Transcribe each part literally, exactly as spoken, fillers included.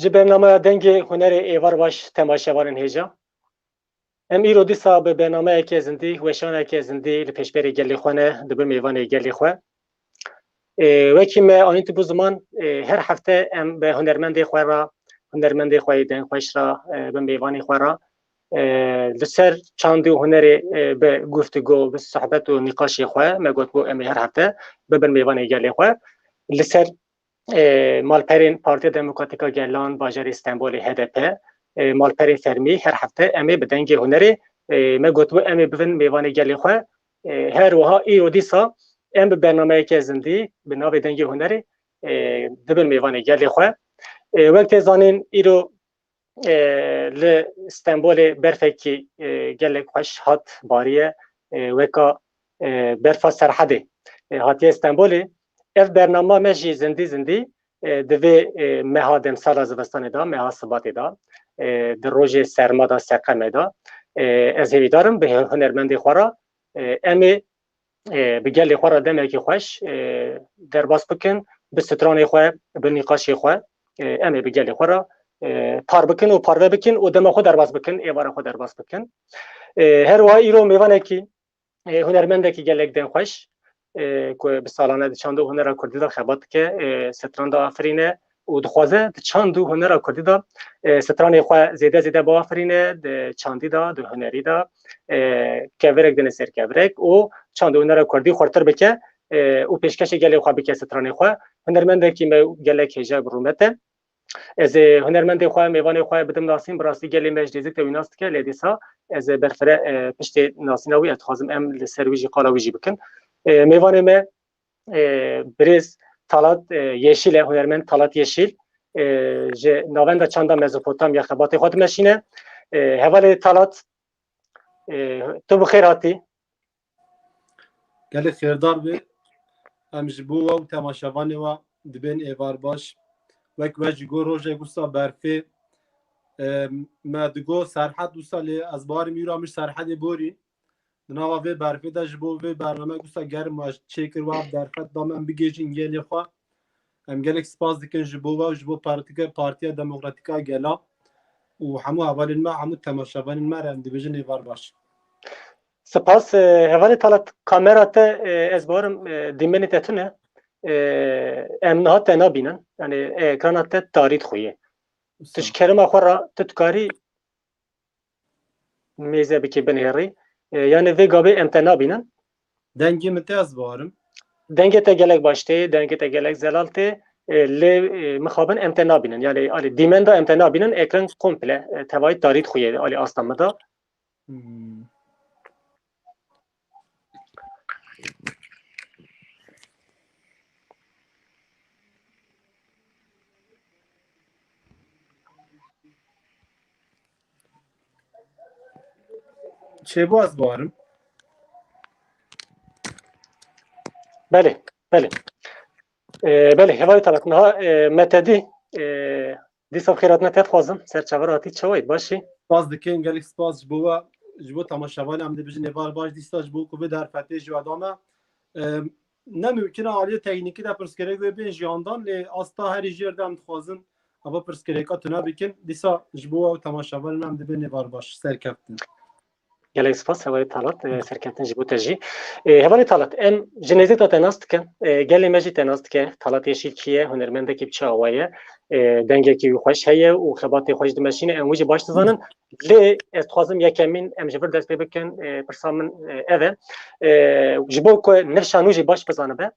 Ji bernameya Dengê Hunerê êvar baş temaşevanên hêja. Em îro dîsa bi bernameyeke zindî, weşaneke zindî li pêşberê gelê xwe ne, dibe mêvanê gelê xwe. Ê, wekî me anîtibû ziman, ê, her hefte em bi hunermendê xwe re, hunermendê xwe yê dengxweş re, ê, bi mêvanê xwe re, ê, li ser çand û hunerê, ê, bi guftûgo, bi sohbet û nîqaşê xwe, me gotibû em ê her hefte bibin mêvanê gelê xwe. Li ser, ê, malperên Partiya Demokratîk a Gelan, bajarê Stenbolê H D P, ê, malperên fermî her hefte em ê bi dengê hunerê, ê, me gotibû em ê bibin mêvanê gelê xwe. Ê, her wiha îro dîsa em bi bernameyeke zindî bi navê Dengê Hunerê, ê, dibin mêvanê gelê xwe. Ê, wek tê zanîn îro, ê, li Stenbolê berfekî, ê, gelek xweş hat bariye, ê, weka, ê, berfa Serhedê, ê, hatiye Stenbolê. Ev bernama me jî zindî zindî, ê, di vê, ê, meha demsala zivistanê de, meha Sibatê de, ê, di rojê serma de, seqemê de, ê, ez hêvîdar im bi hunermendê xwe re, ê, em ê, ê, bi gelê xwe re demekî xweş, ê, derbas bikin, bi stranê xwe, bi nîqaşê xwe, ê, em ê bi gelê xwe re, ê, par bikin û parve bikin û dema xwe derbas bikin, êvara xwe derbas bikin. Ê, her wiha îro mêvanekî, ê, hunermendekî gelek dengxweş, ê, ku bi salane di çand û hunera kurdî de xebat dike, ê, stran diafirîne û dixwaze di çand û hunera kurdî de, ê, stranê xwe zêde zêde biafirîne, di çandî de, di hunerî de, ê, kevirek dine ser kevirek û çand û hunera kurdî xurtir bike, ê, û pêşkêşê gelê xwe bike, stranê xwe. Hunermendekî me gelek hêja bi rûmet e. Ez ê hunermendê xwe, mêvanê xwe bidim nasîn, bi rastî gelê me ji nêzîk de wî nas dike, lê dîsa ez ê berfire, e, piştê nasîna wî, ez dixwazim em li ser wî jî qala wî jî bikin. E, mêvanê me, e, birêz Talat, e, Yeşîl e, hunermend Talat Yeşîl, e, ji Navenda Çanda Mezopotamya xebatê xwe dimeşîne. E, hevalê Talat, e, tu bi xêr hatî. Gelek xêrdar be. Em ji bo we û temaşevanê we dibên êvar baş. Wek we jî got, rojek wisa berfê, e, me digot Serhed wisa, lê ez barim îro em ji Serhedê borî. Di nava vê berfê de ji bo vê bername wisa germ we çêkir, we berfet da me em bigihîjin gelê xwe. Em gelek spas dikin ji bo we û ji bo partike, Partiya Demokratîk a Gelan û hemû hevalên me, hemû temaşevanên me re em dibêjin êvar baş. Spas, e, hevalê Talat, kamera te, e, ez barim, e, dîmenê te tune. E, em niha te nabînin. Yani, e, ekrana te tarî dixuye. Tu ji kerema xwe re, tu dikarî mêze bikî binêrî. E, yani vê gavê em te nabînin. Dengê min te ez barim. Dengê te gelek baş tê, dengê te gelek zelal tê. E, lê, e, mixabin em te nabînin. Yani, alî dîmen de em te nabînin, ekran komple, e, tevayî tarî dixuye, alî asta min de. Hmm. Çêbû ez barim. Belê, belê. E, belê, hevalê Talat, niha, e, me te dî, e, dîsa bi xêr hatine te dixwazim. Ser çavan hatî, çawa yî, baş î? Spas dikin, gelek spas ji bo we, ji bo temaşevanê em dibêjin êvar baş, dîsa ji bo ku vê derfetê ji we da me. E, ne mimkun e aliyê teknîkî de pirsgirêk wê bên jiyandan, lê asta herî jêr de em dixwazin eva pirsgirêka tune bikin. Dîsa ji bo we û temaşevanê em dibên êvar baş, serkeftin. Gelek spas, hevalê Talat, e, serkeftin ji bo te jî. E, hevalê Talat, em ji nêzîk de te nas dikin. E, gelê me jî te nas dike. Talat Yeşîl kî ye, hunermendekî bi çi awa ye? E, dengekî wî xweş heye û xebatê xwe jî dimeşîne. Em wî jî baş dizanin. Lê ez dixwazim yekemîn em ji vir dest pê bikin. E, pirsa min, e, ev e. E, ji bo ku nifşa nû jî baş bizanibe.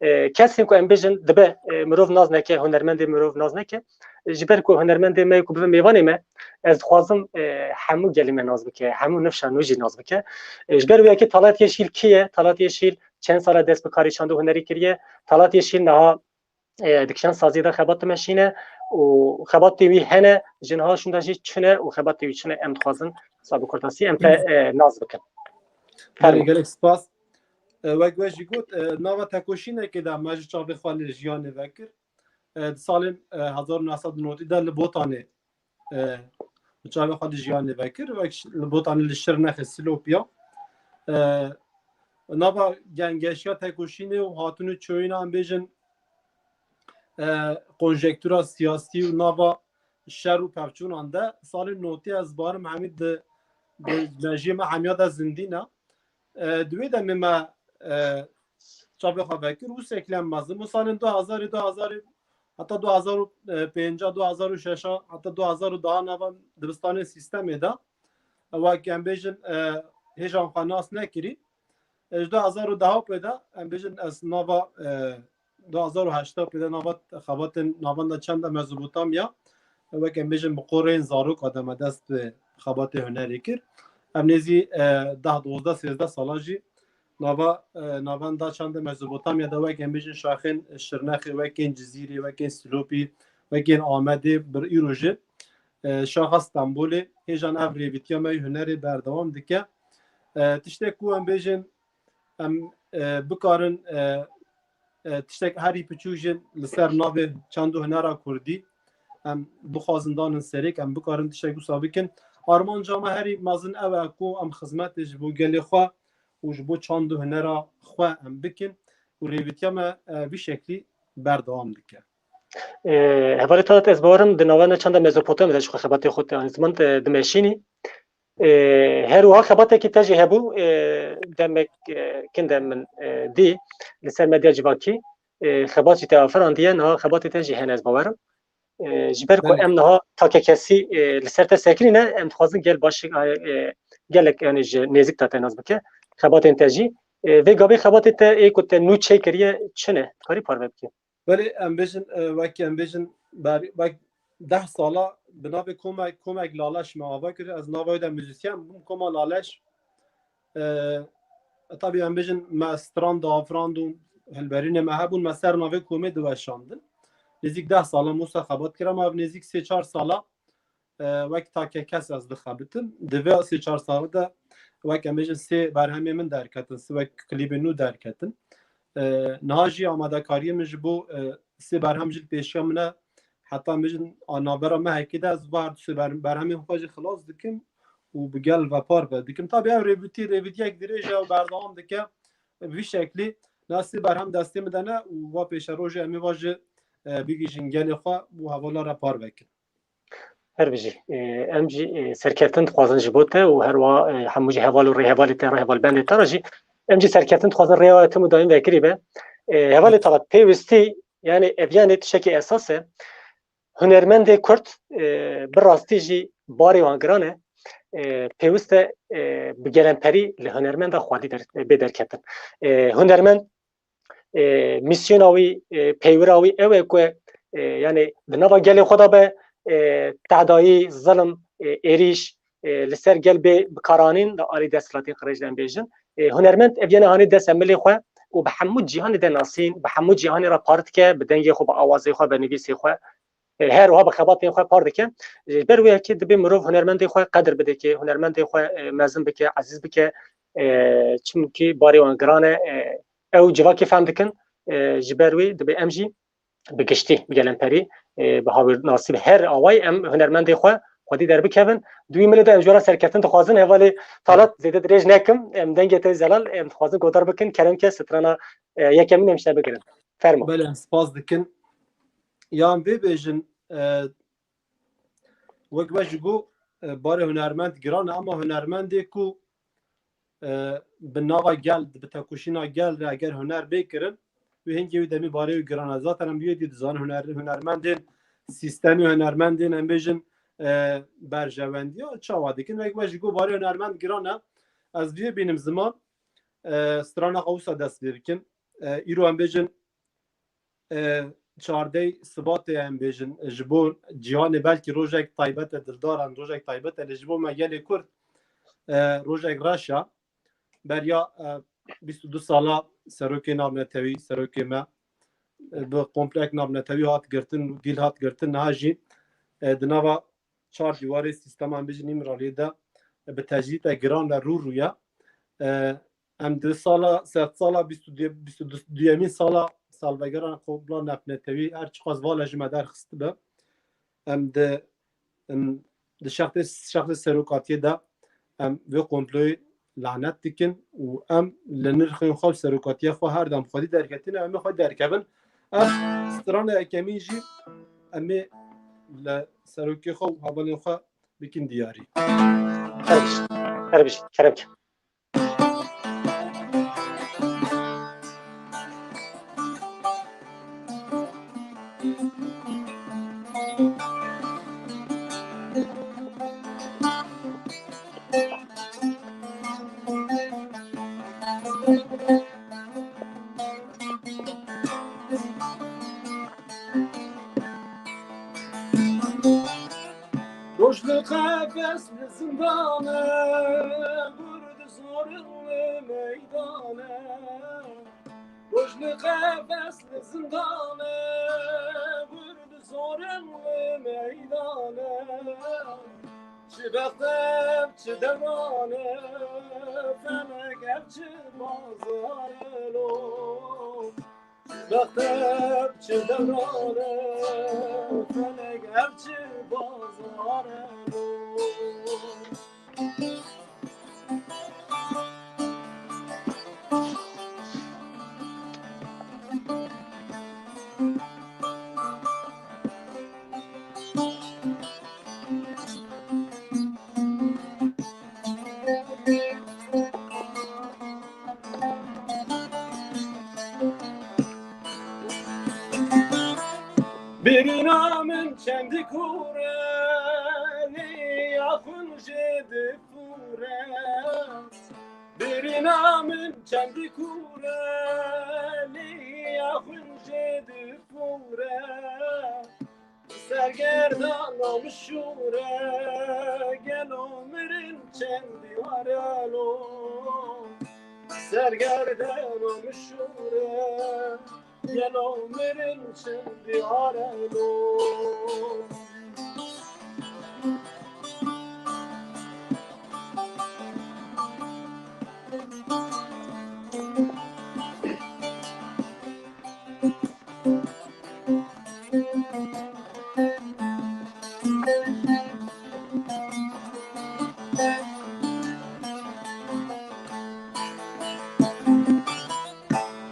E, kesên ku em bêjin dibe, e, mirov nas neke, hunermendê mirov nas neke. Ji ber ku hunermendê me ku bibe mêvanê me, ez dixwazim, e, hemû gelê me nas bike, hemû nifşa nû jî nas bike. E, ji ber wê yekê Talat Yeşîl kî ye? Talat Yeşîl çend sala dest bi karê çand û hunerî kiriye? Talat Yeşîl niha, e, di kişan saziyê de xebat dimeşîne û xebatê wî hene, ji niha şûnde jî çune û xebatê wî çune em dixwazin, sa bi kurtasî em te, e, nas bikin. Belê, gelek spas. E, wek we jî got, e, nava tekoşînekê de me ji çavê xwe li jiyanê vekir. E, di salên, e, hezar û neh sed û notî de li Botanê, e, bi çavê xwe li jiyanê vekir. Wek ş-, li Botanê li Şirnexê, Silopiya. E, nava gengeşiya tekoşînê û hatin û çoyîna em bêjin, e, konjektûra siyasî û nava, şer û pevçûnan de. Salên notî ez barim hemî di, di mejiyê me hemiya de zindî ne. E, di wê demê me, e, çavê xwe vekir û seklem mezin. Û salên du hezarî, du hezarî, heta du hezar û pênca, du hezar û şeşa, heta du hezar û deha nava dibistanên sîstemê de. Wek em bêjin, e, hêjan xwe nas nekirî. E, ji du hezar û deha pê de, em bêjin ez nava, e, du hezar û heşta pê de nava xebatên navenda çanda Mezopotamya, wek em bêjin bi qorên zaroka de me dest bi xebatê hunerê kir. Em nêzî, e, deh, dozdeh, sêzdeh sala jî nava, e, navenda çanda Mezopotamya de wek em bêjin şaxên Şirnexê, wekên Cizîrê, wekên Silopî, wekên Amedê, bir îro jî, e, şaxa Stenbolê, hêjan ev rêvîtiya me yê hunerê berdewam dike. E, tiştek ku em bêjin, em, e, bikarin, e, e, tiştek herî piçûk jî li ser navê çand û hunera kurdî em bixwazin danin serê, em bikarin tiştek wisa bikin. Armanca me herî mezin ew e ku em xizmetê ji bo gelê xwe û ji bo çand û hunera xwe em bikin û rêvîtiya me, e, vî şeklî berdewam dike. E, hevalê Talat, ez bawerim di navenda çanda Mezopotamya de ji xwe xebatê xwe te, anî ziman, e, dimeşînî. E, her wiha xebatekî te jî hebû, e, demek, e, kin de min, e, dî li ser medya civakî, e, xebat jî te afirandiye, niha xebatê te jî hene, ez bawerim. E, ji ber ku Belê. em niha takekesî, e, li ser te sekinîne, em dixwazin gel baş, e, gelek, yani ji nêzik te nas bike. Xebatên te jî. E, vê gavê xebatê te ê ku te nû çêkiriye çi ne? Dikarî parve bikî? Belê, em bêjin, e, wek em bêjin, ber-, wek deh sala bi navê komek, komek Laleş me ava kir. Ez nava wê de muzîsyen bûm, koma Laleş. E, tabî em bêjin me stran diafirand û hilberînê me hebûn, me ser navê komê diweşandin. Nêzîk deh sala me wisa xebat kir, em ev nêzîk sê çar sala, e, wek takekes ez dixebitim. Di vê sê çar sala de wek em bêjin sê berhemê min derketin, sê wek klîbê nû derketin. E, niha jî amadekariyê min ji bo, e, sê berhem jî li pêşiya min e. Heta em bêjin a navbera mehekê de ez va her du sê ber-, berhemên xwe jî xilas dikim û bi gel ve parve dikim. Tabî ev rêvîtî, rêvîtiyek dirêj e û berdewam dike. Bi vî şeklî niha sê berhem destê min de ne û va pêşerojê em ê va ji, e, bigihîjin gelê xwe û hevala re parve kin. Her bijî. E, em jî, e, serkeftin dixwazin ji bo te û her wiha, e, hemû jî heval û rêhevalê te, rêhevalbendê te re jî em jî serkeftin dixwazin rêya we tim û daîm vekirî be. E, hevalê Talat, pêwistî, yani ev yani tiştekî esas e. Hunermendê Kurd, e, bi rastî jî barê wan giran e. E, pêwist e, e, bi gelemperî li hunermenda xwedî der-, bê derketin. E, hunermend e, mîsyona wî, e, peywira wî ew e ku, e, yani di nava gelê xwe de be, e, tehdayî, zilim, e, êrîş, e, li ser gel bê bikaranîn li alî desthilatê qirêj de em bêjin. E, hunermend ev yene hanê dest emilê xwe û bi hemû cîhanê de nasîn, bi hemû cîhanê re par dike, bi dengê xwe, bi awazê xwe, bi nivîsê xwe. E, her wiha bi xebatên xwe par dike. Ji ber wê yekê dibê mirov hunermendê xwe qedir bidike, hunermendê xwe, e, mezin bike, ezîz bike. E, çimkî barê wan giran e. E, ew civakê fehm dikin. E, ji ber wê dibê em jî bi giştî, bi gelemperî, e, bi hawîrnasî, bi her awayî em hunermendê xwe xwedî derbikevin. Di wî milê de em ji we re serkeftin dixwazin. Hevalê Talat, zêde dirêj nekim. Em dengê te zelal, em dixwazin godar bikin. Kerem ke strana, e, yekemîn em ji te bigirin. Fermo. Belê, em spas dikin. Yan vê bêjin, e, wek we jî got, e, barê hunermend giran e, ama hunermendê ku, e, bi nava gel, bi tekoşîna gel re eger huner bê kirin, wê hingê wî demî barê wî giran e. Zaten em bi wê dî dizanin huner-, hunermendên sîstemî, hunermendên em bêjin, e, berjewendiya çawa dikin. Wek we jî got barê hunermend giran e. Ez bi wê bînim ziman, e, strana xwe wisa dest pê bikin. E, îro em bêjin, e, çardeh Sibatê em bêjin, ji bo cîhanê belkî rojek taybet e, dildaran rojek taybet e, lê ji bo me gelê Kurd, e, rojek reş e. Beriya, e, bîst û du sala serokê navnetewî, serokê me, e, bi komplek navnetewî hat girtin, dîl hat girtin, niha jî, e, di nava çar dîwarê sîstema em bêjin Îmraliyê de, e, bi tecrîdeke giran ve rû rûye. E, em di sala, sedsala bîst û du, bîst û duyemîn sala salvegera komploya navnetewî her çiqas vala ji me derxistibe. Em di, em di şextê, şextê serokatiyê de em vê komployê lanet dikin û em li nirxên xwe û serokatiya xwe her dem xwedî derketin, em ê xwe derkevin. Ev strana yekemîn jî em ê li serokê xwe û hevalên xwe bikin diyarî. Kerem, kerem, kerem. Roj li qefes li zindane, gur di zorin li meydane. Roj li qefes li zindane, gur di zorin li meydane. Çi bextev, çi devran e, felek ev çi bazar e lo. Çi bextev, çi devran e, felek ev çi bazar e lo. Birîna min çendî kûr e, lê ya xwe jê difûre. Birîna min çendî kûr e, lê ya xwe jê difûre. Sergerdana min şûr e, gelo mirin çendî are lo. Sergerdana min şûr e, gelo mirin çendî are lo.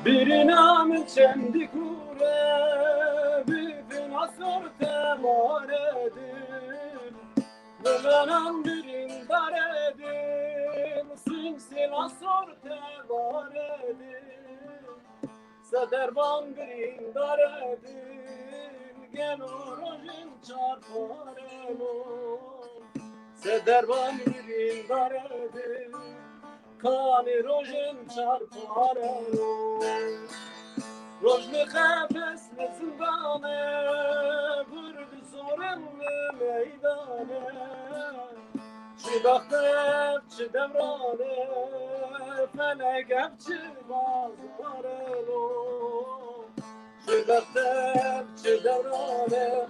Birîna min çendî kûr e, bi vina sor temare din. Milanan birîndare din, silsila sor temare din. Sederban birîndare din, gelo rojin çar pare lo. Sederban birîndare din, kanî rojin çar pare lo. Roj li qefes li zindane, gur di zorin li meydane. Çi bextev, çi devran e, felek ev çi bazar e lo. Çi bextev, çi devran e,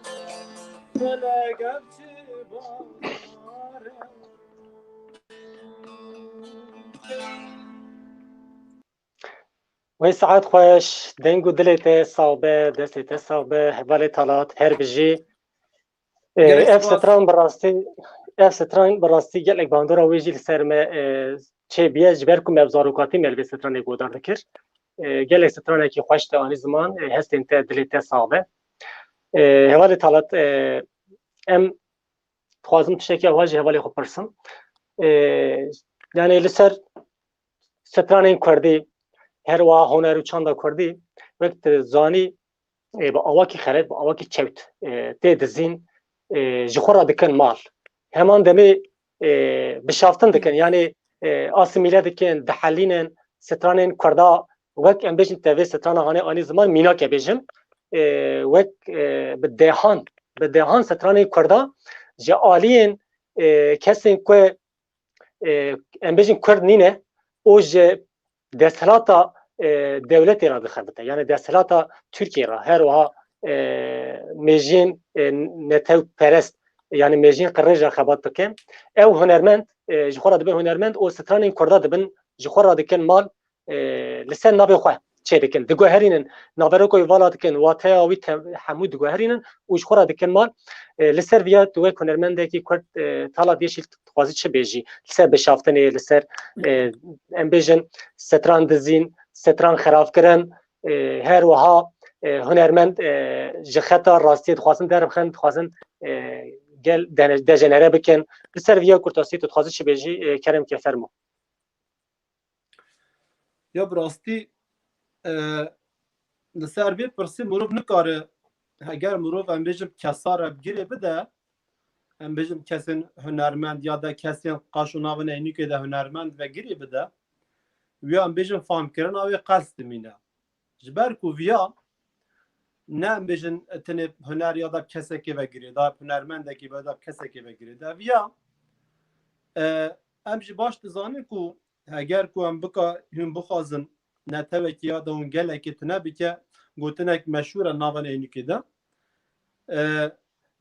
felek ev çi bazar e lo. Wey saet xweş, deng û dilê te sax be, destê te sax be, hevalê Talat, her bijî. Ee, Gelek ev spas. Stran bi rastî, ev stran bi rastî gelek bandora wê jî li ser me, e, çêbûye, ji ber ku me bi zarokatî me li vê stranê godar dikir. E, gelek stranekî xweş te anî ziman, e, hestên te, dilê te sax be. E, hevalê Talat, e, em dixwazim tiştekî hewa ji hevalê xwe pirsim. E, yani li ser stranên kurdî, her wiha huner û çanda kurdî, wek tu zanî, e, bi awakî xelet, bi awakî çewt, e, tê dizîn, e, ji xwe re dikin mal. Heman demê, e, bişaftin dikin, yani, e, asîmîle dikin, dihelînin, stranên kurda, wek em bêjin te vê strana hanê anî ziman, mînake bêjim, e, wek, e, bi dehan, bi dehan stranên kurda ji aliyên, e, kesên ku, e, em bêjin kurd nîne, û ji desthilata, e, dewletê re dixebite. Yani desthilata Tirkiyê re, her wiha, e, mêjiyên, e, netewperest, yani mêjiyên qirêj re xebat dike. Ew hunermend, e, ji xwe re dibin hunermend û stranên kurda dibin, ji xwe re dikin mal, e, li ser navê xwe çêdikin. Diguherînin, naveroka wî vala dikin, wateya wî te-, hemû diguherînin û ji xwe re dikin mal. E, li ser viya tu wek hunermendekî kurd, e, Talat Yeşîl dixwazî çi bêjî? Li ser bişaftinê, li ser, e, em bêjin stran dizîn, stran xerabkirin, e, her wiha, e, hunermend, e, ji xeta rastiyê dixwazin derbixin, dixwazin e, gel dene- dejenere bikin. Li ser viya kurtasî tu dixwazî çi bêjî, e, kerem ke fermo. Ya bi rastî, e, li ser vê pirsê mirov nikare, heger mirov em bêjin kesa re girê bide, em bêjin kesên hunermend ya da kesên qaşo navin eynîkê de hunermend ve girê bide, wiya em bêjin famkirina wê qels dimîne. Ji ber ku viya ne em bêjin tenê huner ya da kesekê ve girê, da hunermendekê ve da kesekê ve girê de. Viya, e, em jî baş dizanin ku heger ku em bika hûn bixwazin netewekî ya da hûn gelekê tune bike, gotinek meşhûr e nava eynîkê de. E,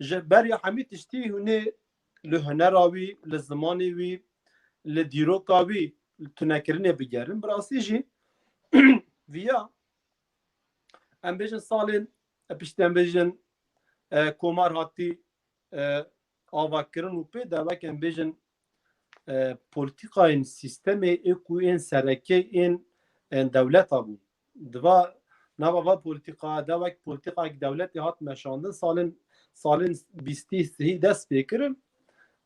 ji beriya hemî tiştî hûnê li hunera wî, li zimanê wî, li dîroka wî tunekirinê bigerin. Bi rastî jî viya em bêjin salên, e, piştî em bêjin, e, komar hatî, e, avakirin û pê de wek em bêjin, e, polîtîkayên sîstemê ê ku ên serekê ên, ên dewleta bûn. Diva nava va polîtîka de wek polîtîkayek dewletê hat meşandin, salên, salên bîstî sihî dest pê kirin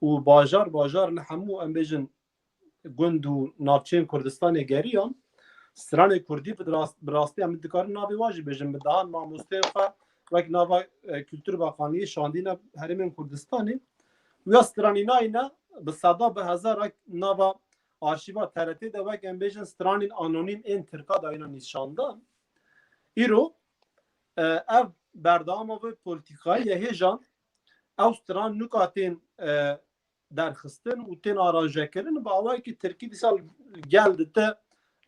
û bajar bajar li hemû em bêjin gund û navçeyên Kurdistanê geriyan. Stranê Kurdî bi rast-, bi rastî em dikarin navê wa jî bêjin, bi dehan mamosteyên xwe wek nava, e, Kultur Bakanlî şandîne herêmên Kurdistanê. Wiya stranî nayîne bi seda bi hezar nava arşîva T R T de wek em bêjin stranên anonîm ên Tirka dayîne nîşandan. Îro, e, ev berdewama vê polîtîkayê ye hêjan ew stran nuka tên, e, derxistin û tên aranjekirin bi awayekî tirkî dîsa gel dite,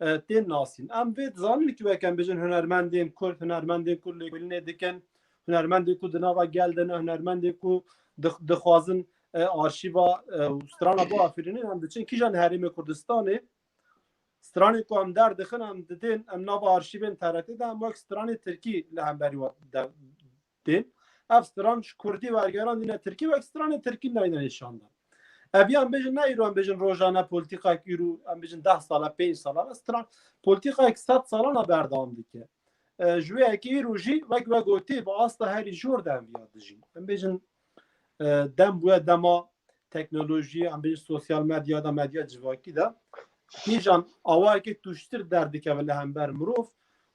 e, tên nasîn. Em vê dizanin ki wek em bêjin hunermendên Kurd, hunermendên ku lêkolînê dikin, hunermendên ku di nava gel de ne, hunermendên ku dix-, dixwazin, e, arşîva, e, û strana biafirînin, em diçin kîjan herêmê Kurdistanê, stranên ku em derdixin, em didên, em nava arşîvên T R T de em wek stranê tirkî li hemberî wan de tên. Ev stran ji kurdî wergerandîne tirkî wek stranê tirkî nayîne nîşandan. Ev yan bêjin ne îro em bêjin rojane polîtîkayek îro em bêjin deh sala, pênc sala, stran polîtîkayek sed salana berdewam dike. E, ji wê yekê îro jî wek we gotî bi asta herî jor de em viya dijîn. Em bêjin, e, dem bûye dema teknolojiyê, em bêjin sosyal medya da medya civakî de hêjan awayekê tuştir derdikeve li hember mirov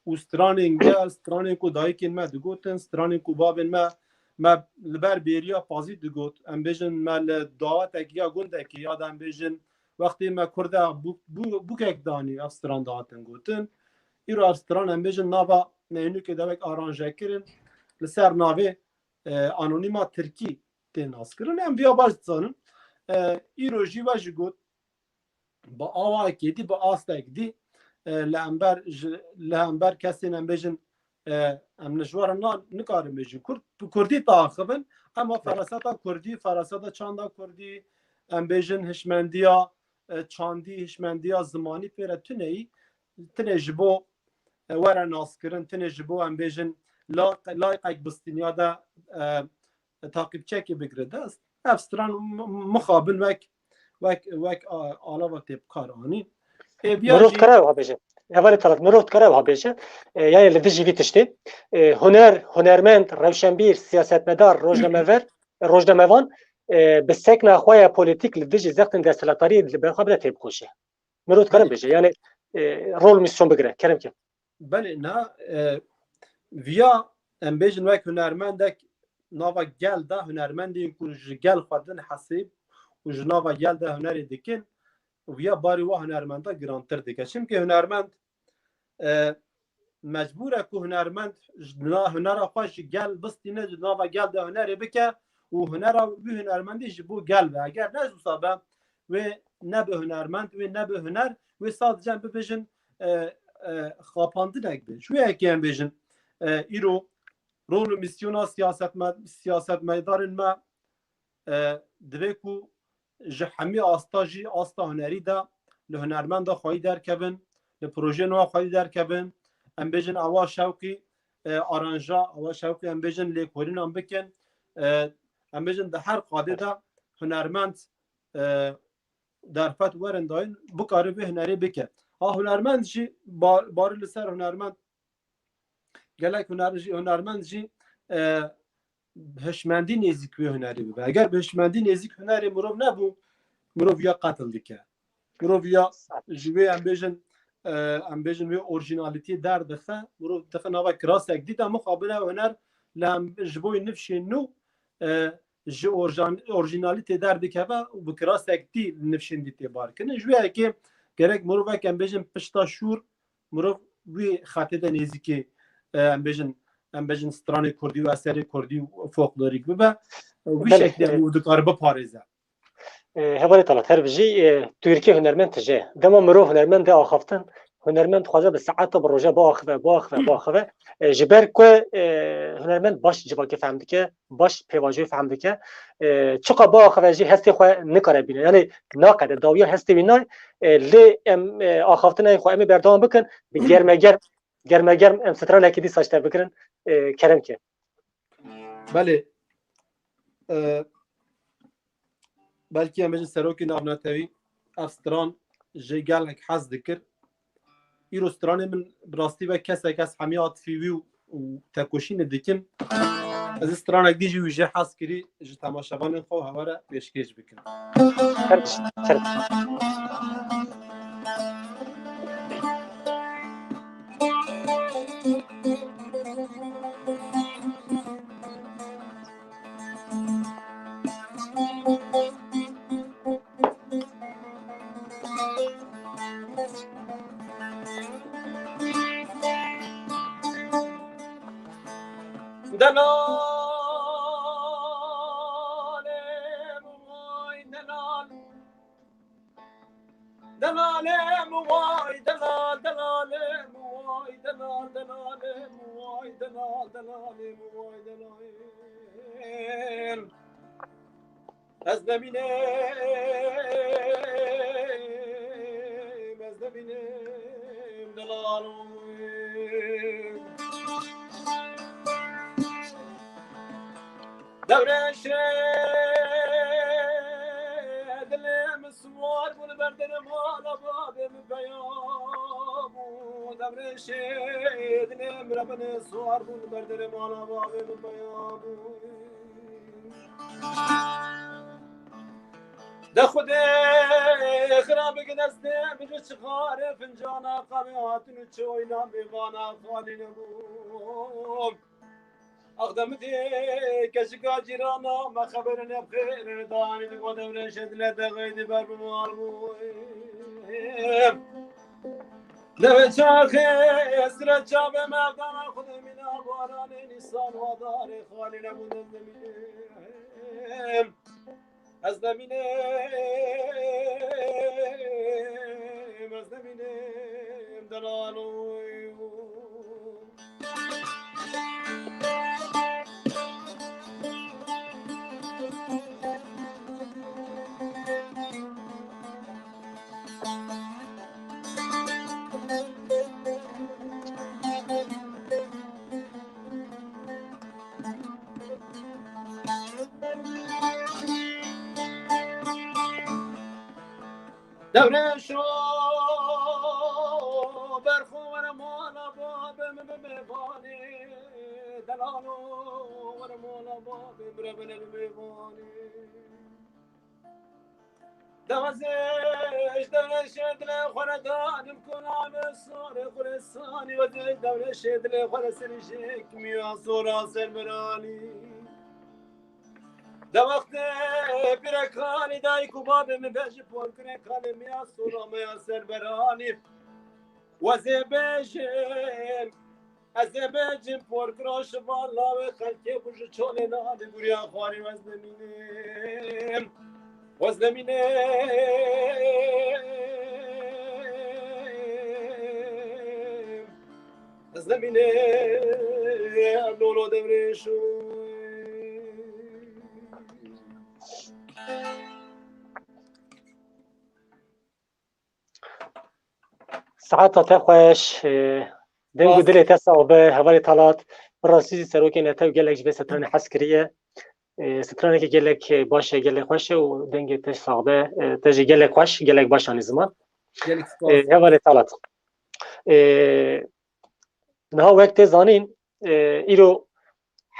û stranên gel, stranên ku dayikên me digotin, stranên ku babên me, me li ber bêriya pazî digot, em bêjin me li dawetek ya gundekê ya da em bêjin wextê me kurda bû-, bû-, bûkek danî ev stran dihatin gotin. Îro ev stran em bêjin nava neynûkê de wek aranje kirin li ser navê, e, anonîma tirkî tên naskirin. Em viya baş dizanin. E, îro jî we jî got, bi awayekê dî, bi astek dî, e, li hember ji, li hember kesên em bêjin, e, em li ji we re na-, nikarin bêjin Kurd, bi Kurdî diaxivin, ema feraseta Kurdî, feraseta çanda Kurdî, em bêjin hişmendiya, e, çandî, hişmendiya zimanî pê re tuneyî, tinê ji bo, e, were naskirin, tinê ji bo em bêjin la-, layqek bistîniya de, e, taqîbçekê bigire dest. Ev stran m-, m-, mixabin wek, wek, wek a-, alava tê bi kar anîn. Ê, viya Mirov jî dikare wiha bêje. Hevalê Talat, mirov dikare wiha bêje. E, yani li dijî vî tiştê. E, huner, hunermend, rewşenbîr, siyasetmedar, rojnamever, rojnamevan, e, bi sekna xwe ya polîtîk li dijî zextên desthilatdariyê li ber xwe bide têbixweşe. Mirov dikare Belê. bêje. Yani, e, rol misyon bigire. Kerem ke. Belê, na, e, viya em bêjin wek hunermendek nava gel de hunermendên ku ji gel xwe din hesîb û ji nava gel de hunerê dikin, viya barî wa hunermenda girantir dike. Çimkî hunermend, e, mecbûr e ku hunermend ji na-, hunera xwe ji gel bistîne, ji nava gel de hunerê bike û hunera wî hunermendî ji bo gel be. Eger ne ji wisa be, wê nebe hunermend, wê nebe huner, wê sadece em bibêjin, e, e, xapandinek be. Ji wê yekê em bêjin, e, îro rol û misyona siyasetme-, siyasetmedarên me, e, divê ku ji hemî asta jî asta hunerî de li hunermenda xweyî derkevin, li projeyên wan xweyî derkevin. Em bêjin ewa şewqî, e, aranja, ewa şewqî em bêjin lêkolînan bikin. E, em bêjin di her qadê de hunermend, e, derfet werin dayîn, bikare vê hunerê bike. Ha hunermend jî bar-, barî li ser hunermend, gelek huner-, jî, hunermend jî, e, hişmendî nêzîk wê hunerê bibe. Eger bi hişmendî nêzîk hunerê mirov nebû, mirov ya qetil dike. Mirov ya ji wê, em bêjin, e, em bêjin wê orjinalîtiyê derdixe, mirov dixe nava kirasek dî de mixabine huner li em ji bo nifşên nû, e, ji orjan-, orjinalîtê derdikeve û bi kirasek dî nifşên dî tê barkirin. Ji wê yekê gerek mirovek, em bêjin, pişta şûr, mirov wî xetê de nêzîkî, e, em bêjin, em bêjin stranê kurdî û eserê kurdî û folklorîk bibe. E, wî Belê, şeklî e, em û dikare biparêze. E, hevalê Talat, her bijî, e, tu yirkê hunermend tije. Dema mirov hunermend de axaftin, hunermend dixwaze bi saeta bi roja biaxive, biaxive, biaxive. E, ji ber ku, e, hunermend baş civakê fehm dike, baş pêvajoyê fehm dike. E, çiqa biaxive jî hestê xwe nikare bîne. Yanî naqede, dawiya hestê wî nayê. E, lê em, e, axaftinên xwe em ê berdewam bikin. Bi germegerm, germegerm em stranekî dîsa ji te bigirin. E, kerem ke. Belê. E, belkî em bêjin serokê navnetewî ev stran jê gelek hez dikir. Îro stranê min bi rastî ve kesek ez hemî atifî wî û, û tekoşînê dikim. Ez ê stranek dî jî wî jê hez kirî ji temaşevanên xwe û hewa re pêşkêş bikim. Her bijî, her bijî. Delalê vay delal. Delalê vay delal, delalê vay delal, delalê vay delal, delalê vay delal. Ez nemînim, ez nemînim delal. Dewrêşê dilê min siwar bû li ber derê mala bavê min peya bû. Dewrêşê dilê min re min siwar bû li ber derê mala bavê min peya bû. De Xwedê xira bike destê min ji çixarê fincana qavê hatin û çoyna mêvana xalî nebû. Ax demidê keçika cîrana me xeberê nebxêr danî digo dewrêşê dilê de xeydî ber bi mal bû. Devê çaxê sire çavê merdana xwedê mîna baranê nîsan wadarê xalî nebû dest demînê. Ez nemînim, ez nemînim delal. Dewrêşo berxo were mala babê min bi mêvanê. Delalo were mala babê min re bine bi mêvanê. Dewazê ji dewrêşê dilê xwe re danim koname sarê Xuresanî, wezê dewrêşê dilê xwe re serî jêk miya sora ser beranî. De wextê pîrekanî dayik û babê min be ji porkirê kanê miya sora meya ser beranî. Wezê bêjim, ez ê bêjim porkiro şivan lawê xelkê bû ji çolê nalê bûriya xwarî wez nemînim. Wez nemînim. Ez nemînim. Lolo dewrêşo. Saeta te xweş, e, deng û dilê te sax be, hevalê Talat. Bi rastî jî serokê netew gelek ji vê stranê hez kiriye. E, stranekî gelek baş e, gelek xweş e û dengê te sax be. E, te jî gelek xweş, gelek baş anî ziman. Gelek spas. E, hevalê Talat. E, niha wek tê zanîn, e, îro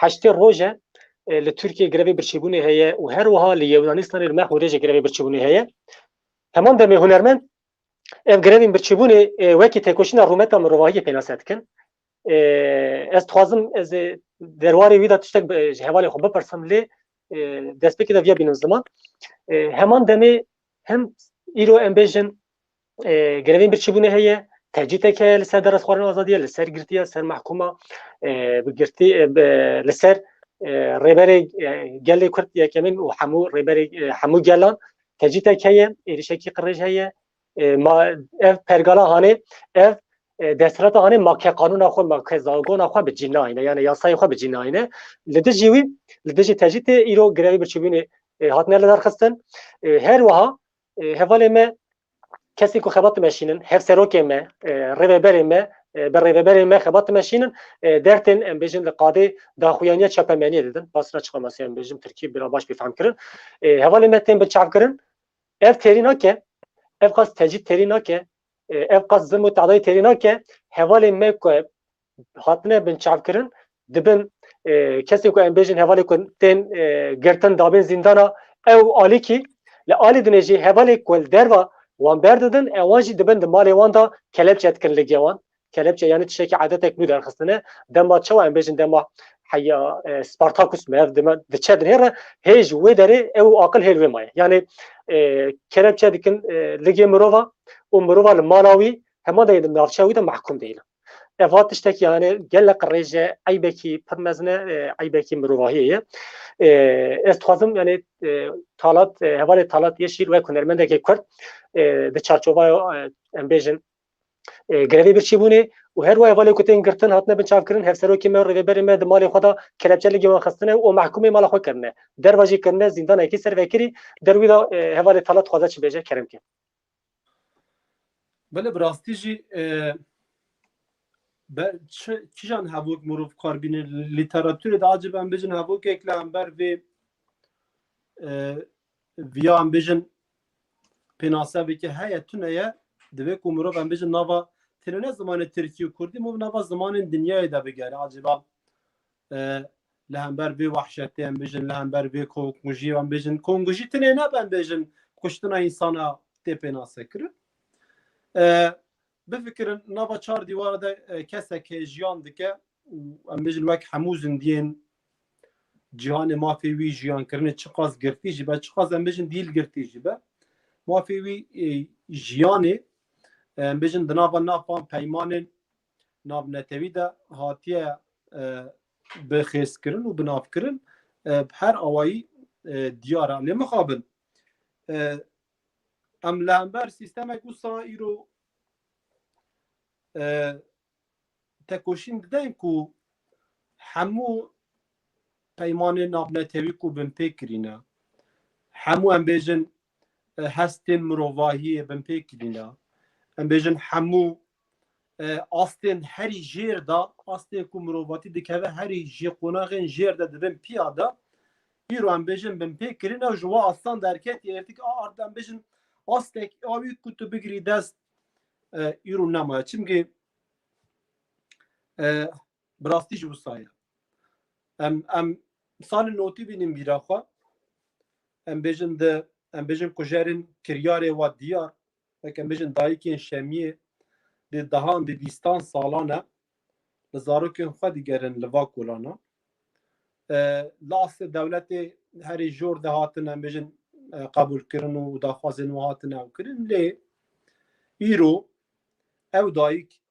heştê roj e, e, li Tirkiyê grevê birçîbûnê heye û her wiha li Yewnanistan ê li Mexmûrê jî grevê birçîbûnê heye. Heman demê hunermend ev grevên birçîbûnê, e, wekî têkoşîna rûmeta mirovahiyê pênase dikin. E, ez dixwazim ez, e, derwarê wî de tiştek bi, ji hevalê xwe bipirsim lê, e, destpêkê de viya bînim ziman. E, heman demê hem îro em bêjin, e, grevên birçîbûnê heye, tecrîtek heye li ser derezxwarina azadiyê, li ser girtiya, ser mehkûma, e, bi girtî, e, bi, li ser, e, rêberê, e, gelê Kurd yekemîn û hemû rêberê, e, hemû gelan tecrîtek heye, êrişekî qirêj heye. E, ma, ev pergala hanê, ev, e, desthilata hanê ma ke qanûna xwe, ma ke zargona xwe bi cî nayîne, yani yasayê xwe bi cî nayîne. Li dijî wî, li dijî tecrîtê îro grevê birçîbûnê, e, hatine li dar xistin. E, her wiha, e, hevalê me, kesên ku xebat dimeşînin, hevserokê me, e, rêveberê me, e, bi rêveberê me xebat dimeşînin, e, dertên, em bêjin, li qadê daxuyaniya çapemeniyê didin. Basra çiqa masê, em bêjin, tirkî bira baş bî fehm kirin. E, hevalê me tên binçavkirin. Ev têrî nake, ev qas tecrîd têrî nake, e, ev qas zilm û tadayî têrî nake. Hevalê me ku hatine binçavkirin, dibin, e, kesên ku em bêjin hevalê ku tên, e, girtin dabên zîndana, ew alîkî, li alî dinê jî hevalê ku li derva wan berdidin, ewan jî dibin di malê wan de kelepçe dikin ligê wan. Kelepçe, yani tiştekî edetek nû derxistine. Dema çawa em bêjin, dema heya, e, Spartakus me, ev dima diçe dinêre, hê ji wê derê ew aqil hêl wê maye. Yani, e, kelepçe dikin, e, ligê mirova û mirova li mala wî, hema de di navçeya wî de mehkûm deyîne. Eva tiştekî, yani, gelek qirêj e, eybekî pir mezin e, e, eybekî mirovahiyê ye. E, ez dixwazim, yani, e, Talat, e, hevalê Talat Yeşîl wek hunermendekê Kurd, e, di çarçovaya, e, em bêjin, e, grevê birçîbûnê û her wiha hevalê ku tên girtin hatine binçavkirin, hevserokê me û rêveberê me di malê xwe de kelepçe ligê wan xistine û mehkûmê mala xwe kirine. Derva jî kirine zîndanekî servekirî, der wî de, e, hevalê Talat dixwaze çi bêje, kerem ke. Belê, bi rastî jî, e, be, çi, kîjan hevok mirov kar bîne lîteratûrê de, acaba em bêjin hevokek li hember vê, e, viya em bêjin pênaseveke heye, tune ye, divê ku mirov em bêjin nava, tenê ne zimanê tirkî û kurdî, mirov nava zimanên dinyayê de bigere, acaba, e, li hember vê wehşetê em bêjin, li hember vê kongujiyê em bêjin, kongujî tenê ne em bêjin kuştina însana tê pênasekirin. E, bifikirin, nava çar dîwara de, e, kesek heye jiyan dike û em bêjin wek hemû zindiyên cîhanê mafê wî jiyankirinê çiqas girtî jî be, çiqas em bêjin dîl girtî jî be, mafê wî, e, jiyanê, e, em bêjin di nava nava peymanên navnetewî de hatiye, e, bi xêzkirin û bi navkirin, e, bi her awayî, e, diyar e. Lê mixabin, e, em li hember sîstemek wisa îro, e, tekoşîn didin ku hemû peymanên navnetewî ku binpê kirîne, hemû em bêjin, e, hestên mirovahiyê binpê kirîne, em bêjin hemû, e, astên herî jêr de, astên ku mirovatî dikeve herî jê qonaxên jêr de dibin piya de, îro em bêjin binpê kirîne û ji wa astan derketî êrtik a ard em bêjin astek a wî ku tu bigirî dest, e, îro nemaye. Çimkî, e, bi rastî jî wisa ye. Em, em salên notî bînin bîra xwe. Em bêjin di, em bêjin kujerên kiryarê wa diyar, wek em bêjin dayikên şemiyê, bi dehan, bi bîstan salan e, li zarokên xwe digerin li va kolana. E, li astê dewletê herî jor de hatin, em bêjin, e, qebûlkirin û daxwazên wan hatin ew kirin. Lê îro ew dayik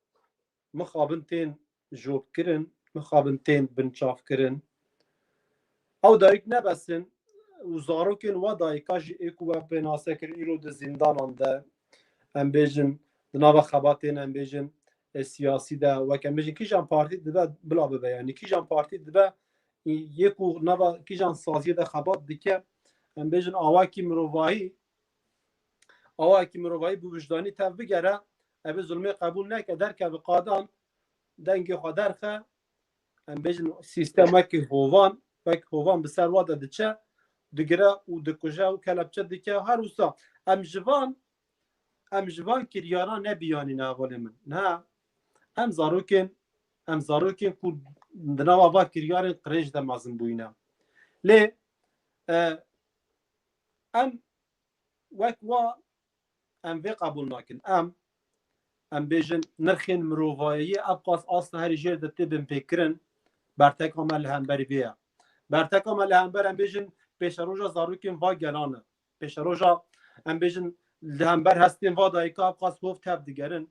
mixabin tên jotkirin, mixabin tên binçavkirin. Ew dayik ne bes in û zarokên wa dayika jî ê ku we pênase kirin, îro di zîndanan de, em bêjin, di nava xebatên, em bêjin, e, siyasî de, wek em bêjin, kîjan partî dibe, bila bibe, yanî kîjan partî dibe, yê ku nava kîjan saziyê de xebat dike, em bêjin, awakî mirovahî, awakî mirovahî bi wijdanî tev bigere, ev ê zulmê qebûl neke, derkeve qadan, dengê xwe derxe, em bêjin, sîstem wekî hovan, wek hovan bi ser wa de diçe, digire û dikuje û kelepçe dike. Her wisa em ji van, em ji van kiryaran nebiyanîne, hevalê min. Niha em zarokên, em zarokên ku di nava va kiryarên qirêj de mezin bûyîne. Lê e, em wek wa em vê qebûl nakin. Em, em bêjin nirxên mirovayiyê ev qas asta herî jêr de tê binpêkirin, berteka me li hemberî vê ye. Berteka me li hember em bêjin pêşeroja zarokên va gelan e. Pêşeroja em bêjin li hember hestên va dayika ev qas hov tev digerin.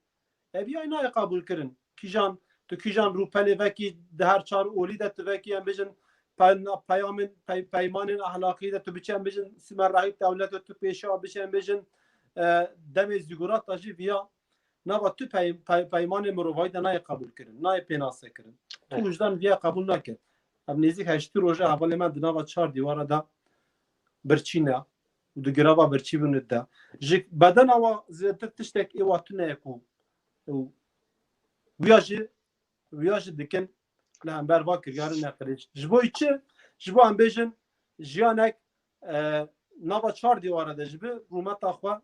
Ev yay nayê qebûlkirin. Kîjan, tu kîjan rûpelê vekî di her çar olî de tu vekî em bêjin pe-, peyamên, pey-, peymanên ehlaqî de tu biçe em bêjin simerahî dewlet û tu pêşiya biçe em bêjin, e, demê zîgurata jî viya nava tu pey-, pey-, peymanê mirovayî de nayê qebûlkirin, nayê pênasekirin. Tu wijdan viya qebûl nake. Ev nêzîk heştî roja hevalê me di nava çar dîwara de birçî ne û di girava birçîbûnê de. Ji bedena wa zêdetir tiştek ê wa tune ye ku û wiya jî, wiya jî dikin li hember va kiryarê neqirêj. Ji bo çi? Ji bo em bêjin jiyanek, e, nava çar dîwara de ji bi rûmeta xwe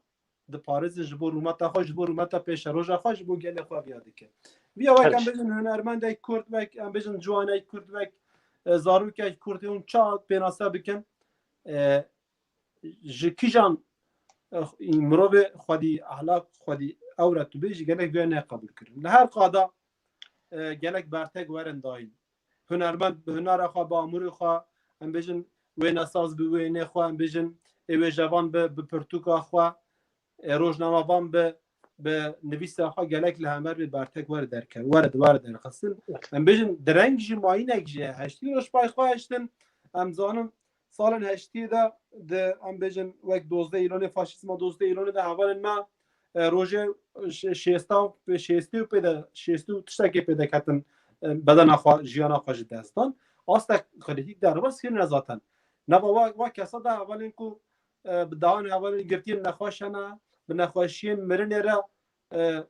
diparêzin, ji bo rûmeta xwe, ji bo rûmeta pêşeroja xwe, ji bo gelê xwe viya dikin. Viya wek em bêjin hunermendek Kurd, wek em bêjin ciwanek Kurd, wek, e, zarokek Kurd hûn çawa pênase bikin, e, ji kîjan, e, mirovê xwedî ehlak, xwedî ewret û bê jî gelek vê neqebûl kirin. Li her qada, e, gelek bertek werin dayîn. Hunermend bi hunera xwe, bi amûrê xwe, em bêjin wênesaz bi wênê xwe, em bêjin ê wêjevan bi, bi pirtûka xwe, e, rojnamevan bi, bi nivîsa xwe gelek li hember vê bertek were derkeve, were, were derxistin. Em bêjin direng jî mayînek jî ye. Heştî roj pay xwe hiştin. Em zanin salên heştiyê de, di, em bêjin wek dozdeh Îlonê, faşîzma dozdeh Îlonê de hevalên me, e, rojê şê-, şêsta, şêstî û pê de, şêstî û tiştekê pê de ketin, e, bedena xwe, jiyana xwe ji dest dan. Astek krîtîk derbas kirine zaten. Nava wa, wa kesa de hevalên ku, e, bi dahan hevalên girtiyên nexweş hene, bi nexweşiyên mirinê re, e,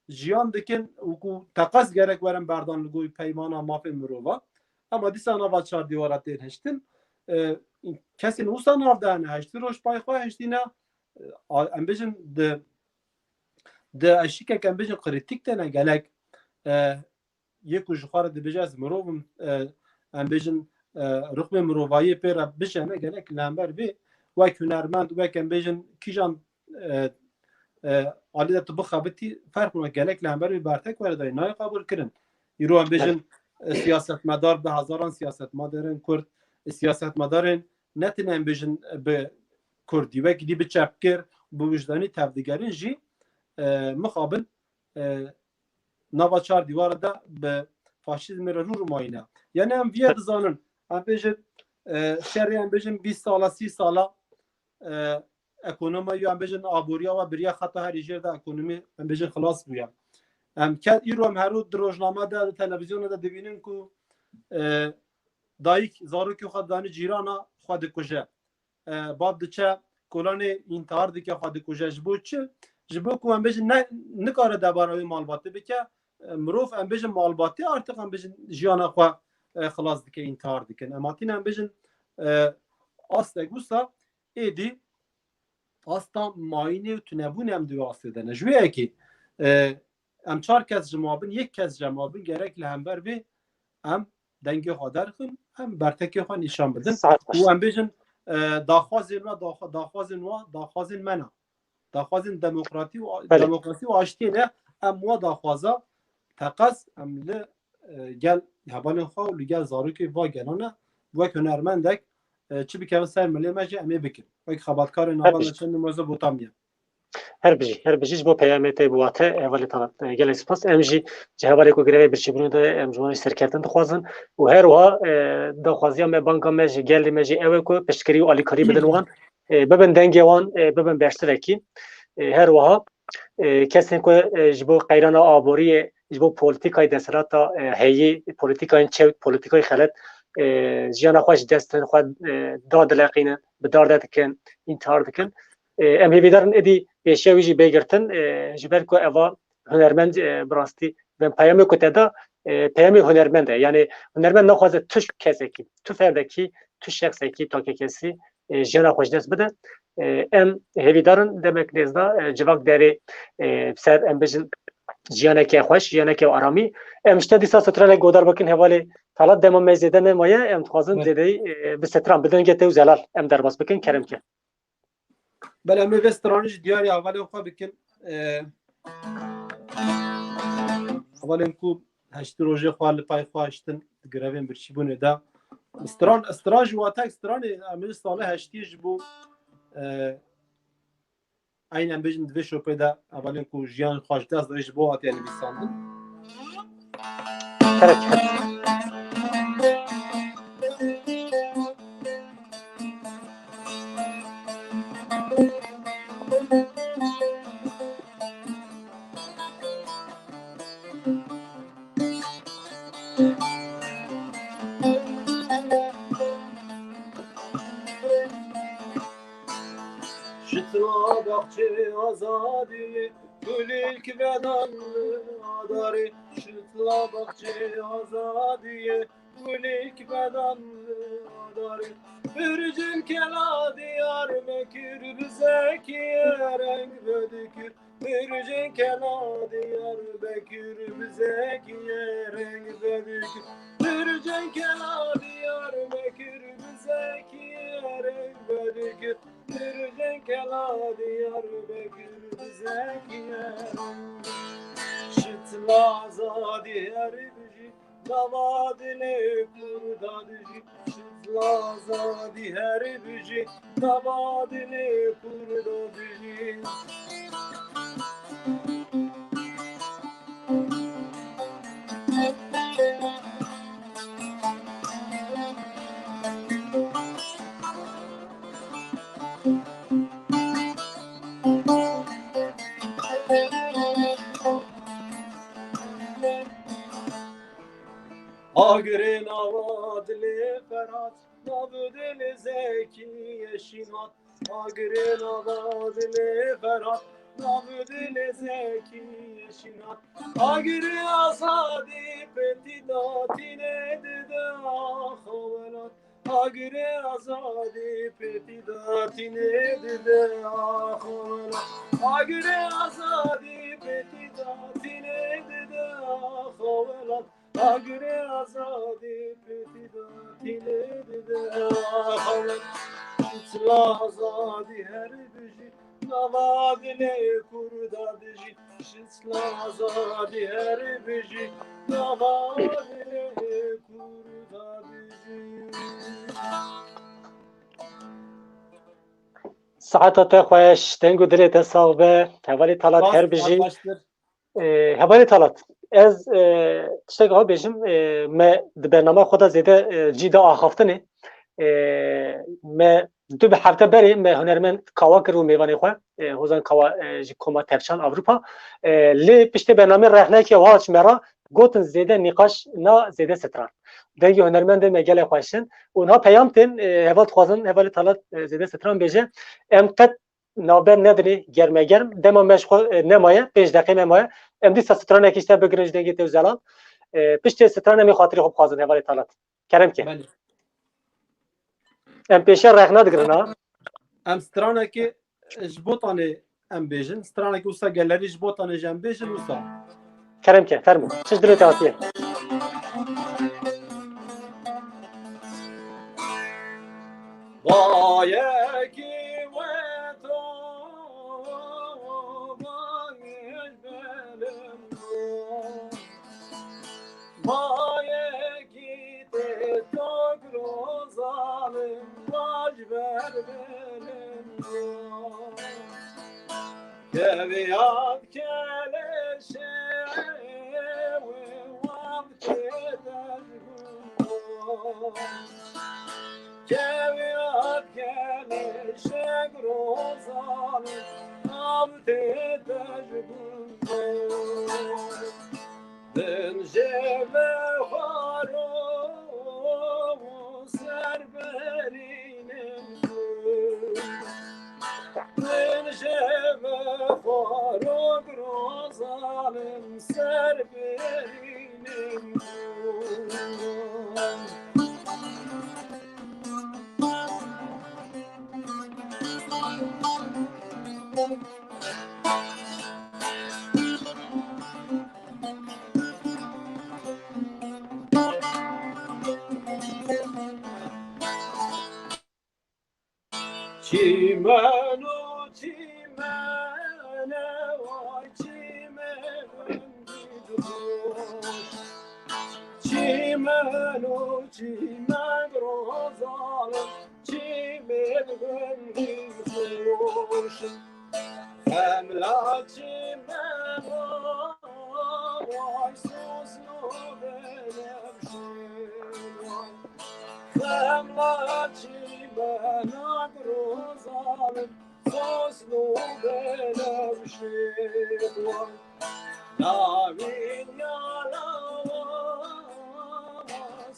jiyan dikin û ku teqez gerek werin berdan li gorî peymana mafên mirova. Ema dîsa nava çar dîwara tên hiştin. E, kesên wisa nav de hene, heştî roj pay xwe hiştîne. E, a-, em bêjin di, di eşîkek em bêjin krîtîk têne gelek, e, yê ku ji xwe re dibêje ez mirov im, e, em bêjin, e, rixmê mirovayiyê pê re bijene gelek li hember vê wek hunermend, wek em bêjin kîjan, e, e, alî de tu bixebitî ferq nake, gelek li hember vê bertek were dayî nayê qebûl kirin. Îro em bêjin, e, siyasetmedar bi hezaran siyasetmedarên Kurd, e, siyasetmedarên ne tine em bêjin, e, bi Kurdî, wekî dî bi çepgir, bi wijdanî tevdigerin jî, e, mixabin, e, nava çar dîwara de bi faşîzmê re rû rûmayî ne. Yani em viye dizanin, em bêjin, e, şerê em bêjin bîst sala, sî sala, e, ekonomiya, em bêjin aboriya we biriye xeta herî jêr de ekonomî, em bêjin xilas bûye. Em ke-, îro em herû di rojname de, di televizyonê de dibînin ku, e, dayik zarokê xwe danî cîrana xwe dikuje. E, bab diçe kolanê întihar dike, xwe dikuje. Ji bo çi? Ji bo ku em bêjin ne, nikare debara wê malbatê bike. E, mirov em bêjin malbatê artık em bêjin jiyana xwe, e, xilas dike, întihar dikin. Em hatîne em bêjin, e, astek wisa êdî asta mayînê û tunebûnê em di wê astê de ne. Ji wê yekê, e, em çar kes ji ma bin, yek kes ji ma bin gerek li hember vê em dengê xwe derxin, em bertekê xwe nîşan bidin. Saet. Û em bêjin, e, daxwazên we, daxwa-, daxwazên we, daxwazên me ne. Daxwazên demokratî û a-, Belê. demokrasî û aştiyê ne, em we daxwaza teqez, em li, e, gel hevalên xwe û li gel zarokê va gelan e, wek hunermendek, e, çi bikeve ser milê me jî em ê bikin. Wek xebatkarên Her nava bijî. me çend Mezopotamya. Her bijî, her bijî ji bo peyamê te bi wate, hevalê Talat, e, gelek spas. Em jî ji hevalê ku grevê birçîbûnê de em ji wan jî serkeftin dixwazin. Û her wiha, e, daxwaziya me, banga me ji gelê me jî ew e ku piştgirî û alîkarî bidin wan, e, bibin dengê wan, e, bibin beştivekî. E, her wiha, e, kesên ku, e, ji bo qeyrana aboriyê, ji bo polîtîkayê desthilata, e, heyî, polîtîkayên çewt, polîtîkayên xelet, e, jiyana xwe ji dest din, xwe, e, dadileqînin, bi dar de dikin, întihar dikin. E, em hêvîdar in êdî pêşiya wî jî bê girtin, e, ji ber ku eva hunermend, e, bi rastî, ben peyamê ku te da, e, peyamê hunermend e. Yani hunermend naxwaze tu kesekî, tu ferdekî, tu şexsekî, takekesî, e, jiyana xwe ji dest bide. E, em hêvîdar in demek nêzda, e, civak derê, e, ser, em bêjin, jiyaneke xweş, jiyaneke aramî. Em ji te dîsa stranek godar bikin hevalê Talat, dema me zêde nemaye, em dixwazin Evet. zêdeyî, e, bi stran, bi dengê te û zelal em derbas bikin, kerem ke. Belê, em ê vê stranê jî diyarî hevalên xwe bikin. E, hevalên ku heştê rojê xwe li pay xwe hiştin, di grevên birçîbûnê de. Stran, stran ji watek stranê, em ê salê heştiyê ji bo, e, Eyn em bêjin di vê şopê de hevalên ku jiyan xwe ji dest dayî ji bo hatiye nivîsandin. Kerem ke. Şitla baxçê azadî, gulî ki bedan adarê. Şitla baxçê azadî, gulî ki bedan adarê. Bircên kela Diyarbekir bi zekiyê reng vedikir. Bircên kela Diyarbekir bi zekiyê reng vedikir. Bircên kela Diyarbekir bi zekiyê reng vedikir. Bircên kela Diyarbekir bi zekiyê reng. Şitla azadî her bijî, nava dilê Kurda dijî. Şitla azadî her bijî, nava dilê Kurda dijî. Agirê nava dilê Ferat, nav dilê Zekî Yeşîn hat. Agirê nava dilê Ferat, nav dilê Zekî Yeşîn hat. Agirê azadî pêtî datînê dide axa welat. Agirê azadî pêtî datînê dide axa welat. Agirê azadî pêtî datînê dide axa welat. Agirê azadî pêtî datînê dide axa welat. Şitla azadî her bijî, nava dilê Kurda dijî. Şitla azadî her bijî, nava dilê Kurda dijî. Saeta te xweş, deng û dilê te sax be. Hevalê Talat, her bijî. Ee, hevalê Talat, ez, e, tiştek ew bêjim, e, me di bernama xwe de zêde, e, cî da axaftinê. E, me du bi hefte berê me hunermend Kawa kir û mêvanê xwe, e, Hozan Kawa, e, ji koma Tevçan Avrupa. E, lê piştê bernamê rehnekê ew hat ji me re, gotin zêde nîqaş na zêde stran. Dengê hunermendê me gelek xweş in. Û niha peyam tên, e, heval dixwazin, hevalê Talat, e, zêde stran bêje. Em qet navber nedinê germegerm. Dema me ji xwe, e, nemaye, pênc deqê me maye. Em dîsa stranekî ji te bigirin ji dengê te û zelal. E, piştê stran em ê xatirê xwe bixwazin hevalê Talat. Kerem ke. Belê. Em pêşiya rexna digirin ha. Em stranekê ji Botanê em bêjin. Stranekê wisa gelerî ji Botanê jî em bêjin wisa. Kerem ke, fermo. Çi ji dilê te hatiye? Bayekî we to, bayek belim. Bayekî tê to giro zalim, baş ber belim. Keviyat keleşê wê wabtê dejgûn. Keviyat keleşê giro zalim, wabtê dejgûn. Bin jê ve xwaro ser berînin ku. Bin jê ve xwaro giro zalim ser berînin ku. Çîmen û çîmene, vay çîmen gundî xoş. Çîmen û çîmen rozalim, çîmen gundî xoş. Xemla çîmena, vay sosno belemşê, vay. Xemla çîmena rozalim, sosno belemşê, vay. Navîn yala, vay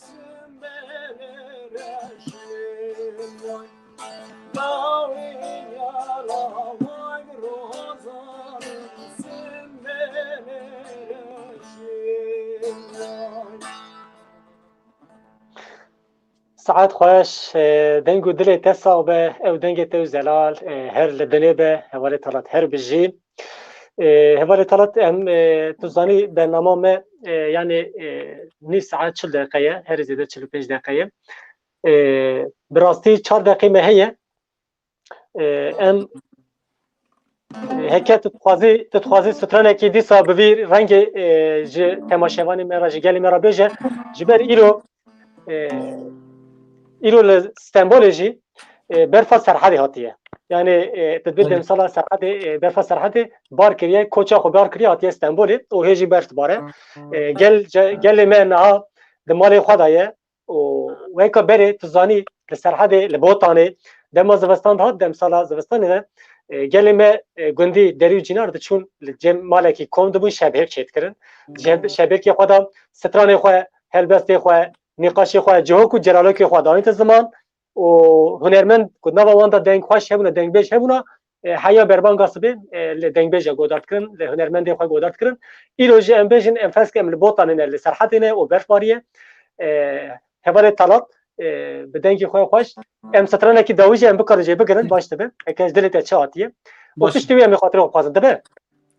simbelê reşê, vay. Navîn yala, vay rozalim, simbelê reşê, vay. Saet xweş, e, deng û dilê te sax be, ew dengê te û zelal, e, her li dinê be, hevalê Talat her bijî. E, hevalê Talat, em, e, tu zanî bernama me, e, yanî, e, nîv saet çil deqe ye, herî zêde çil û pênc deqe ye. E, bi rastî çar deqê me heye. E, em, e, heke tu dixwazî, tu dixwazî stranekî dîsa bi vî rengê, e, ji temaşevanê me re, ji gelê me re bêje, ji ber îro, e, îro li Stenbolê jî, e, berfa Serhedê hatiye. Yanî, e, tu dibê Belê. demsala Serhedê, e, berfa Serhedê bar kiriye, koça xwe bar kiriye, hatiye Stenbolê û hê jî berf dibare. E, gel, ce-, gelê me niha di malê xwe de ye. û weka berê tu zanî li Serhedê, li Botanê, dema zivistan dihat, demsala zivistanê de, e, gelê me, e, gundî derî û cînar diçûn li cem malekî kom dibûn, şebhêk çêdikirin. Şeb-, şebhêkê xwe de stranê xwe, helbestê xwe, nîqaşê xwe, cihok û celalokê xwe danîtin ziman û hunermend ku nava wan de deng xweş hebûna, dengbêj hebûna, e, heya berbanga sibê, e, li dengbêja godar dikirin, li hunermendê xwe godar dikirin. Îro jî em bêjin, em ferz ke em li Botanê ne, li Serhedê ne û berf bariye. E, hevalê Talat, e, bi dengê xwe xweş, em stranekî dawî jî em bikarin jê bigirin, baş dibe. Heke ji dilê te çi hatiye. Û Baş. piştî wî em ê xatirê xwe bixwazin, dibe?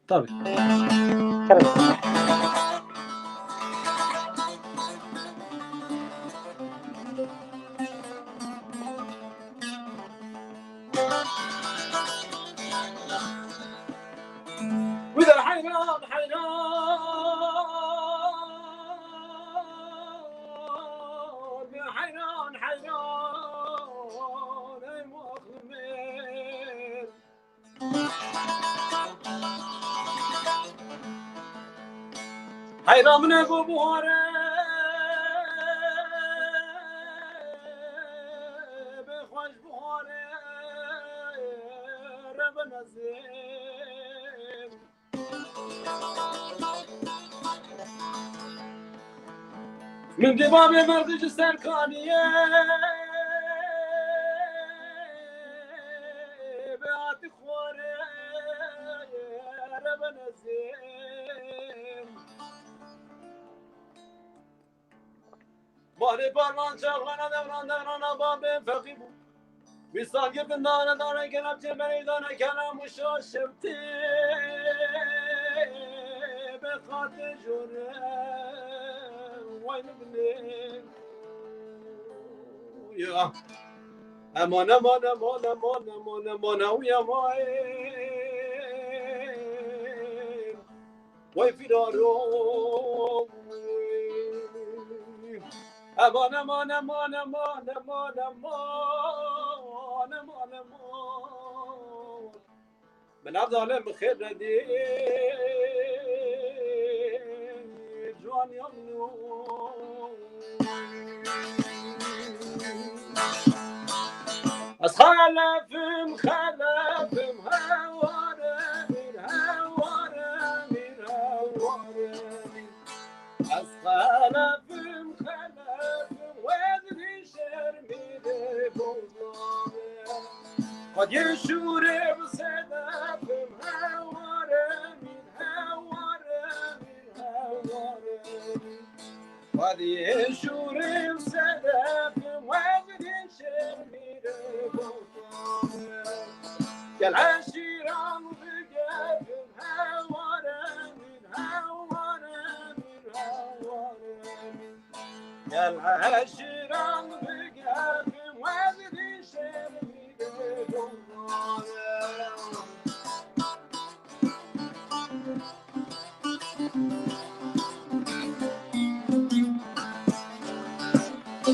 Tabii. Kerem. Wî der heyran, heyran, heyran, heyran, ey mexlumê. Heyra min e ku buhare, bê xweş buhare, re binezê. Min dî bavê merdi ji ser kaniyê, bê hatî xwarê, re binezê. Barê parvan çaxana devran devrana babê feqî bû. Vî sal girtin dane dane kelepçe mereydane kelam û şaşirtê be xatê jore way min binê. Ya. Eman, eman, eman, eman, eman, eman, ew ya vay. Way firaro. Eman, eman, eman, eman, eman, eman, eman, eman. Min ev zalim bi xêr redî, ciwan ya min o. Ez xelefim, xelefim, heware min, heware min, heware min. Ez xelefim, xelefim, wezîrî şermî de bozlame. Qediyê şûrê bi sedefim, heware min, heware min, heware min. Qediyê şûrê bi sedefim, wezîrî şermî de bozlame. Gel eşîran bigefim, heware min, heware min, heware min. Gel eşîran bigefim, wezîrî şermî de bozlame. Ez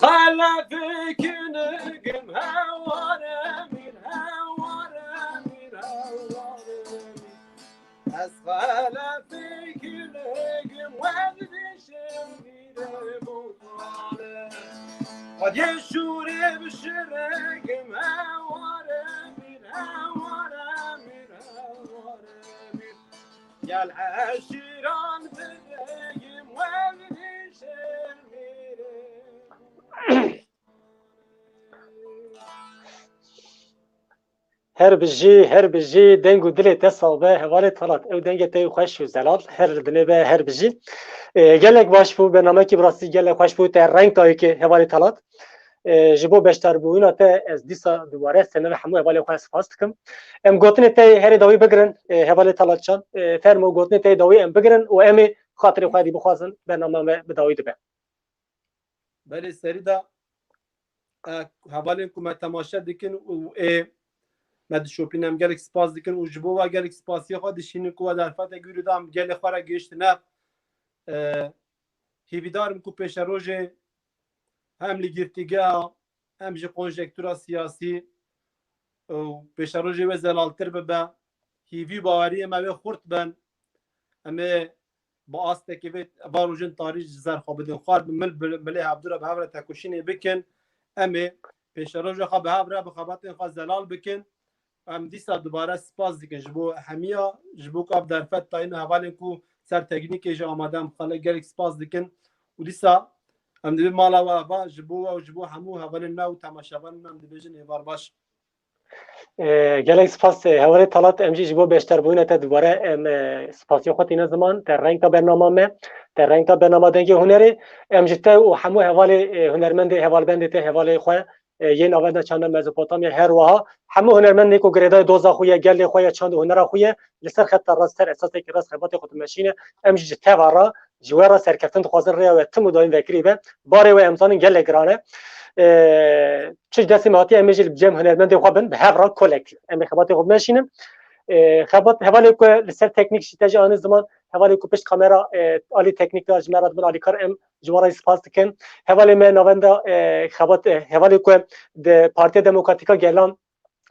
xelefê kinigim heware mîr, heware mîr, heware mîr. Ez xelefê kinigim werdişim mîre botale. Qadiyê şûrê bişiregim heware mîr, heware mîr, heware mîr. Gel eşîran bideyim werdişê mîrê. Her bijî, her bijî, deng û dilê te sax be, hevalê Talat. Ew dengê te yê xweş û zelal, her li dinê be, her bijî. Ê, gelek baş bû, bernamekî bi rastî gelek xweş bû, te reng dayî ki hevalê Talat. Ê, ji bo beşdarbûna te ez dîsa dubare ser navê hemû hevalê xwe spas dikim. Em gotinê te herê dawî bigirin, ê, hevalê Talatcan. Ê, fermo gotinê te dawî em bigirin û em ê xatirê xwe dî bixwazin, bernama me bi dawî dibe. Belê serî de, e, hevalên ku me temaşe dikin û ê me dişopînin, em gelek spas dikin û ji bo we gelek spasiya xwe dişînin ku we derfetek wî de em gelê xwe re gihiştine. E, hêvîdar im ku pêşerojê hem li girtîgeha, hem ji konjektûra siyasî û pêşerojê wê zelaltir bibe. Hîvî baweriyê me wê xurt bin. Em ê bi astekê vê va rojên tarî ji ser xwe bidin xwar, bi mil, bi milê hevdû re bi hev re tekoşînê bikin. Em ê pêşeroja xwe bi hev re bi xebatên xwe zelal bikin. Em dîsa dubare spas dikin ji bo hemiya, ji bo ku ev derfet dayîn û hevalên ku ser teknîkê jî amade em xwe gelek spas dikin. Û dîsa em dibê mala we ava ji bo we û ji bo hemû hevalên me û temaşevanên me em dibêjin êvar baş. Ê, gelek spas, ê, hevalê Talat, em jî ji bo beşdarbûna te dubare em, ê, spasiya xwe tîne ziman, te reng da bernama me, te reng da bernama Dengê Hunerê. Em ji te û hemû hevalê, ê, hunermendê, hevalbendê te, hevalê xwe, ê, yên navenda çanda Mezopotamya, her wiha hemû hunermendê ku girêdayê doza xwe ye, gelê xwe ye, çand û hunera xwe ye, li ser xeta rast, ser esaseke rast xebatê xwe dimeşîne. Em jî ji te ve re, ji we re serkeftin dixwazin, rêya we tim û dayîn vekirî be. Barê we em zanin gelek giran e. Ê, çi ji destê me hatiye, em ê jî li cem hunermendê xwe bin, bi hev re kolektîf. Em ê xebatê xwe bimeşînin. Ê, xebat, hevalê ku li ser teknîk jî te jî anî ziman, hevalê ku pişt kamera, ê, alî teknîk de ji me re dibin alîkar, em ji wan re jî spas dikin. Hevalê me navenda, ê, xebat, ê, hevalê ku di Partiya Demokratîk a Gelan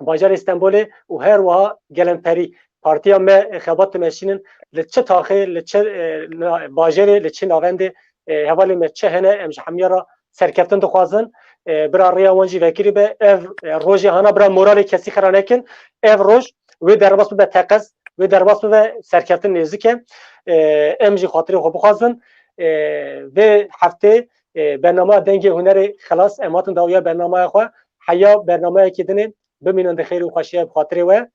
bajarê Stenbolê û her wiha Gelenperî partiya me, e, xebat dimeşînin, li çi taxê, li çi, e, na-, bajarê, li çi navendê, e, hevalê me çi hene, em ji hemiya re serkeftin dixwazin. E, bira rêya wan jî vekirî be. Ev, e, rojê hana bira moralê kesî xira nekin. Ev roj wê derbas bibe teqez, wê derbas bibe serkeftin nêzik e. E, em jî xatirê xwe bixwazin. E, vê heftê, e, bernama Dengê Hunerê xilas, em hatin dawiya bernamaya xwe. Heya bernameyekî dinê. Bimînin di xêr û xweşiya bi xatirê we.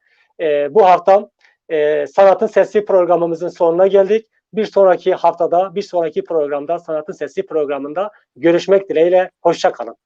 E, bu hafta, e, Sanatın Sesi programımızın sonuna geldik. Bir sonraki haftada, bir sonraki programda, Sanatın Sesi programında görüşmek dileğiyle. Hoşça kalın.